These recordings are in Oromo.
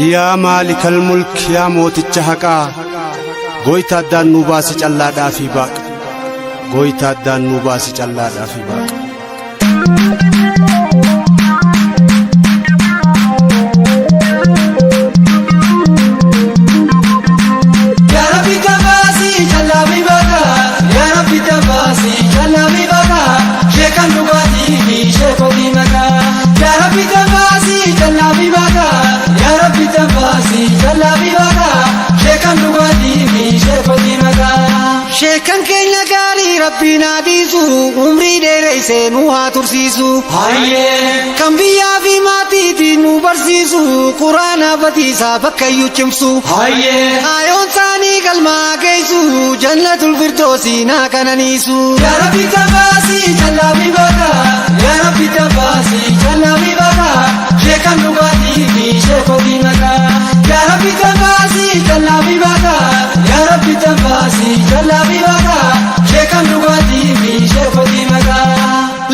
Yaa maalikal mulk, yaa mooticha haqaa, gooyta addaan nuu baasi callaadhaa fi baaqa. Gooyta addaan nuu baasi callaadhaa fi baaqa. Yaa Rabbi tabaasi callaa fi baaqa. Yaa Rabbi tabaasi callaa fi baaqa. Sheekan dhugaatii fi sheekotii maqaa. Yaa Rabbi tabaasi callaa fi baaqa. Yaa Rabbi tabaasi callaa fi baaqa. Sheekan dhugaatii fi sheekotii maqaa. Sheekan keenya gaarii Rabbiin haa dhiisu, umrii dheereessee nu haa tursiisu. Hayyee. Kan biyyaa fi maatiitiin nu barsiisu, quraana batiisaa bakka iyyuu cimsu. Hayyee. Kaayoon isaanii galmaa geessu, jannatul firdoosii naa kananiisu. Yaa Rabbi tabaasi callaa fi baaqa. Yaa Rabbi tabaasi callaa fi baaqa. Sheekan dhugaatii fi sheekotii maqaa. Yaa Rabbi tabaasi callaa fi baaqa. Yaa Rabbi tabaasi callaa fi baaqa. Sheekan dhugaatii fi sheekotii maqaa.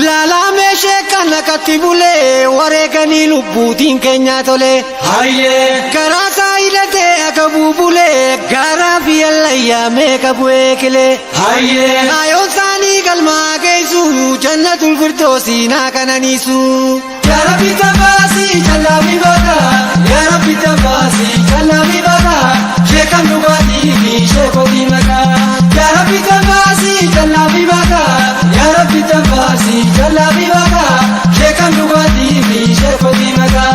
Laalamee sheekan akkatti bulee, wareeganii lubbuutiin keenyaa tole. Hayyee. Garaa isaa hidhatee akka buubulee, garaa fi allayyaa meeqa bu'ee kilee. Hayyee. Kaayoon isaanii galmaa geessu, jannatul firdoosii naa kananiisu. Yaa Rabbi tabaasi callaa fi baaqa. Yaa Rabbi tabaasi callaa fi baaqa. Sheekan dhugaatii fi sheekotii maqaa. Yaa Rabbi tabaasi callaa fi baaqa. Yaa Rabbi tabaasi callaa fi baaqa. Sheekan dhugaatii fi sheekotii maqaa.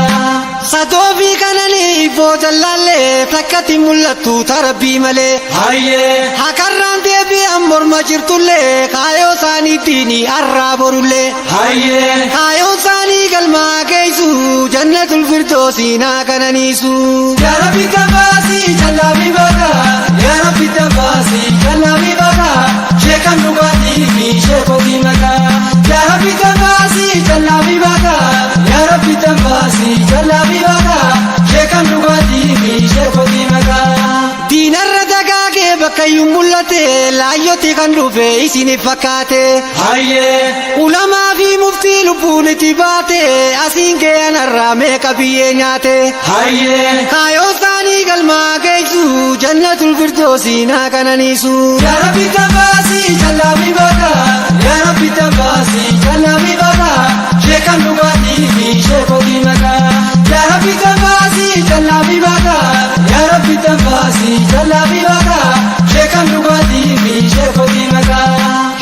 Sadoo fi kananii boodallaallee takkatti mul'attu tarabbii malee. Hayyee. Hakarraan deebi'an morma jirtullee, kaayoo isaaniitiin arraa borullee. Hayyee. Kaayoon isaanii galmaa geessu, jannatul firdoosii naa kananiisu. Yaa Rabbi tabaasi callaa fi baaqa. Yaa Rabbi tabaasi callaa fi baaqa. Sheekan dhugaatii fi sheekotii maqaa. Yaa Rabbi tabaasi callaa fi baaqa. Yaa Rabbi tabaasi callaa fi baaqa. Sheekan dhugaatii fi sheekotii maqaa. Diinarra dagaagee bakka iyyuu mul'ate, laayyootti kan dhufe isiniif fakkaate. Hayyee. Ulamaa fi muftii lubbuun itti baate, asiin kee anarraa meeqa biyyee nyaate. Hayyee. Kaayoon isaanii galmaa geessu, jannatul firdoosii naa kananiisu. Yaa Rabbi tabaasi callaa fi baaqa. Yaa Rabbi tabaasi callaa fi baaqa. Sheekan dhugaatii fi sheekotii maqaa. Yaa Rabbi tabaasi callaa fi baaqa. Yaa Rabbi tabaasi callaa fi baaqa. Sheekan dhugaatii fi sheekotii maqaa.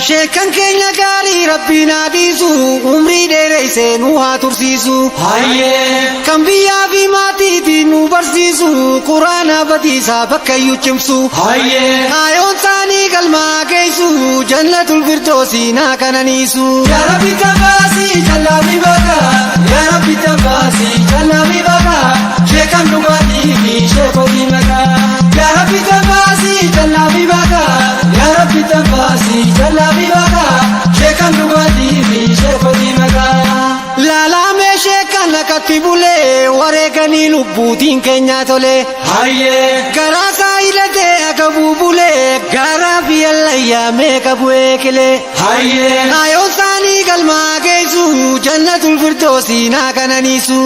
Sheekan keenya gaarii Rabbiin haa dhiisu, umrii dheereessee nu haa tursiisu. Hayyee. Kan biyyaa fi maatiitiin nu barsiisu, quraana batiisaa bakka iyyuu cimsu. Hayyee. Kaayoon isaanii galmaa geessu, jannatul firdoosii naa kananiisu. Yaa Rabbi tabaasi callaa fi baaqa. Yaa Rabbi tabaasi callaa fi baaqa. Sheekan dhugaatii fi sheekotii maqaa. Yaa Rabbi tabaasi callaa fi baaqa. Yaa Rabbi tabaasi callaa fi baaqa. Sheekan dhugaatii fi sheekotii maqaa. Laalamee sheekan akkatti bulee, wareeganii lubbuutiin keenyaa tole. Hayyee. Garaa isaa hidhatee akka buubulee, garaa fi allayyaa meeqa bu'ee kilee. Hayyee. Kaayoon isaanii galmaa geessu, jannatul firdoosii naa kananiisu.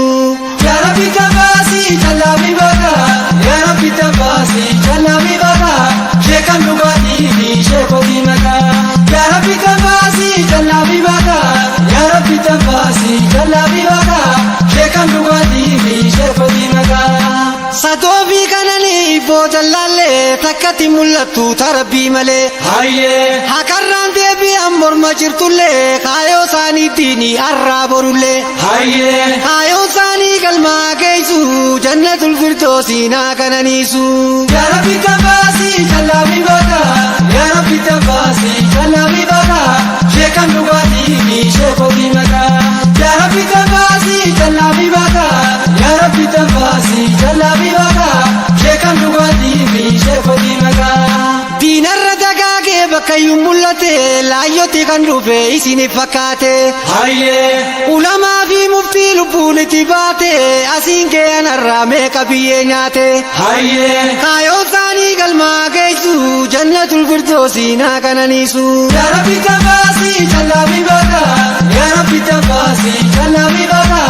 Yaa Rabbi tabaasi callaa fi baaqa. Yaa Rabbi tabaasi callaa fi baaqa. Sheekan dhugaatii fi sheekotii maqaa. Yaa Rabbi tabaasi callaa fi baaqa. Yaa Rabbi tabaasi callaa fi baaqa. Sheekan dhugaatii fi sheekotii maqaa. Sadoo fi kananii boodallaallee takkatti mul'attu tarabbii malee. Hayyee. Hakarraan deebi'an morma jirtullee, kaayoo isaaniitiin arraa borullee. Hayyee. Kaayoon isaanii galmaa geessu, jannatul firdoosii naa kananiisu. Yaa Rabbi tabaasi callaa fi baaqa. Yaa Rabbi tabaasi callaa fi baaqa. Sheekan dhugaatii fi sheekotii maqaa. Yaa Rabbi tabaasi callaa fi baaqa. Yaa Rabbi tabaasi callaa fi baaqa. Sheekan dhugaatii fi sheekotii maqaa. Diinarra dagaagee bakka iyyuu mul'ate, laayyootti kan dhufe isiniif fakkaate. Hayyee. Ulamaa fi muftii lubbuun itti baate, asiin kee anarraa meeqa biyyee nyaate. Hayyee. Kaayoon isaanii galmaa geessu, jannatul firdoosii naa kananiisu. Yaa Rabbi tabaasi callaa fi baaqa. Yaa Rabbi tabaasi callaa fi baaqa.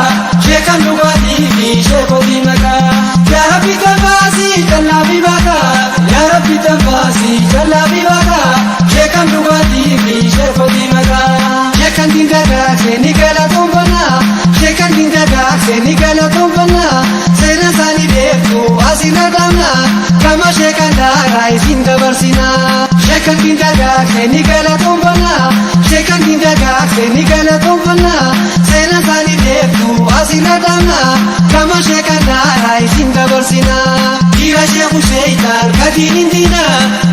Sheekan dhugaatii fi sheekotii maqaa. Yaa sheekannaadha isin dabarsina. Sheekan dagaagse ni galatoonfanna. Sheekan dagaagse ni galatoonfanna. Seenaan isaanii deebtu asirra dhaabna. Gama sheekannaadha isin dabarsina. Jira sheeku sheeytaan gadiin hin diina.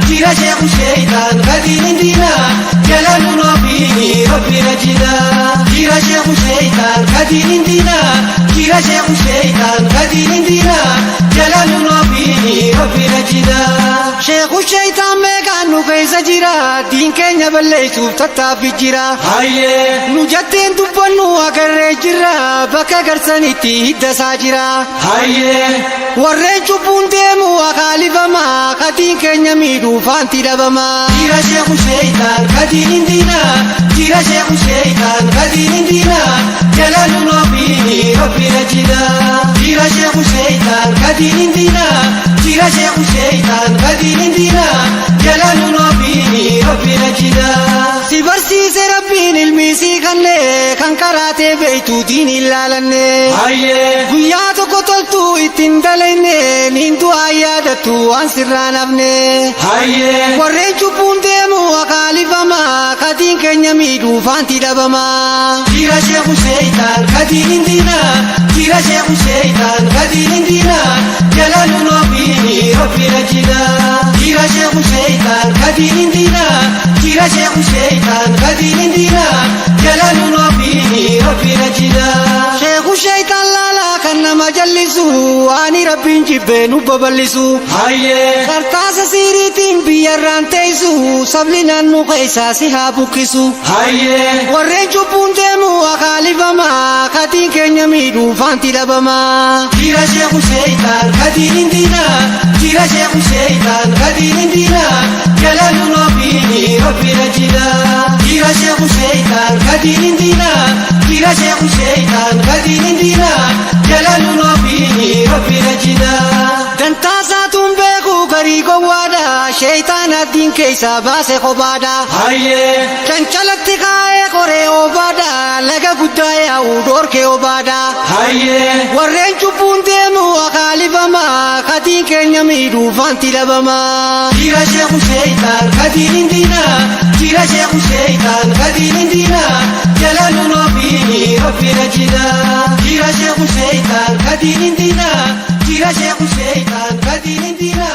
Jira sheeku sheeytaan gadiin hin diina. Jala nun ofiini rabbi rajina. Jira sheeku sheeytaan gadiin hin diina. Jira sheeku sheeytaan gadiin hin diina. Jala nun ofiini rabbi rajina. Sheeku sheeytaan meeqaan nu keessa jira. Diin keenya balleessuuf tattaaffii jira. Hayyee. Nu jetteen dubbannu agarree jirra. Bakka garsanitti hidda isaa jira. Hayyee. Warreen cubbuun deemu akaalifama. Katiin keenya miidhuu faanti dhabama. Jira sheeku sheeytaan gadiin hin diina. Jira sheeku sheeytaan gadiin hin diina. Jala nun ofiini rabbi rajina. Jira sheeku sheeytaan gadiin hin diina. Jira sheeku sheeytaan gadiin hin diina. Jala nun ofiini rabbi rajina. Si barsiise rabbiin ilmi sii kanne kan karaatee beektu diin hin laalanne. Hayyee. Guyyaa tokko toltuu ittiin dalayne niin du'aa yaadattu waan sirraa nafne. Hayyee. Warreen cubbuun deemu akaalifama katiin keenya miidhuu faanti dhabama. Jira sheeku sheeytaan gadiin hin diina. Jira sheeku sheeytaan gadiin hin diina. Jala nun ofiini rabbi rajina. Jira sheeku sheeytaan gadiin hin diina. Jira sheeku sheeytaan gadiin hin diina. Jala nun ofiini rabbi rajina. Sheeku sheeytaan laalaa kan nama jallisu ani rabbiin jibbee nu babal'isu. Hayyee. Kartaasa siiriitiin biyyarraan teessu sabni naannoo keessaa si haa bukkisu. Hayyee. Warreen cubbuun deemu akaalifama katiin keenya miidhuu faanti dhabama. Jira sheeku sheeytaan gadiin hin diina. Jira sheeku sheeytaan gadiin hin diina. Jala nun ofiini rabbi rajina. Jira sheeku sheeytaan gadiin hin diina. Jira sheeku sheeytaan gadiin hin diina. Jala nun ofiini rabbi rajina. Dantaa saatuun beeku garii gowwaadha sheeytaan addiin keessaa baase kophaadha. Hayyee. Cancalatti kaa'ee qoree obaadha laga guddaa yaa'u dhoorkee obaadha. Hayyee. Warreen cubbuun deemu akaalifama katiin keenya miidhuu faanti dhabama. Jira sheeku sheeytaan gadiin hin diina. Jira sheeku sheeytaan gadiin hin diina. Jala nun ofiini rabbi rajina. Jira sheeku sheeytaan gadiin hin diina. Jira sheeku sheeytaan gadiin hin diina.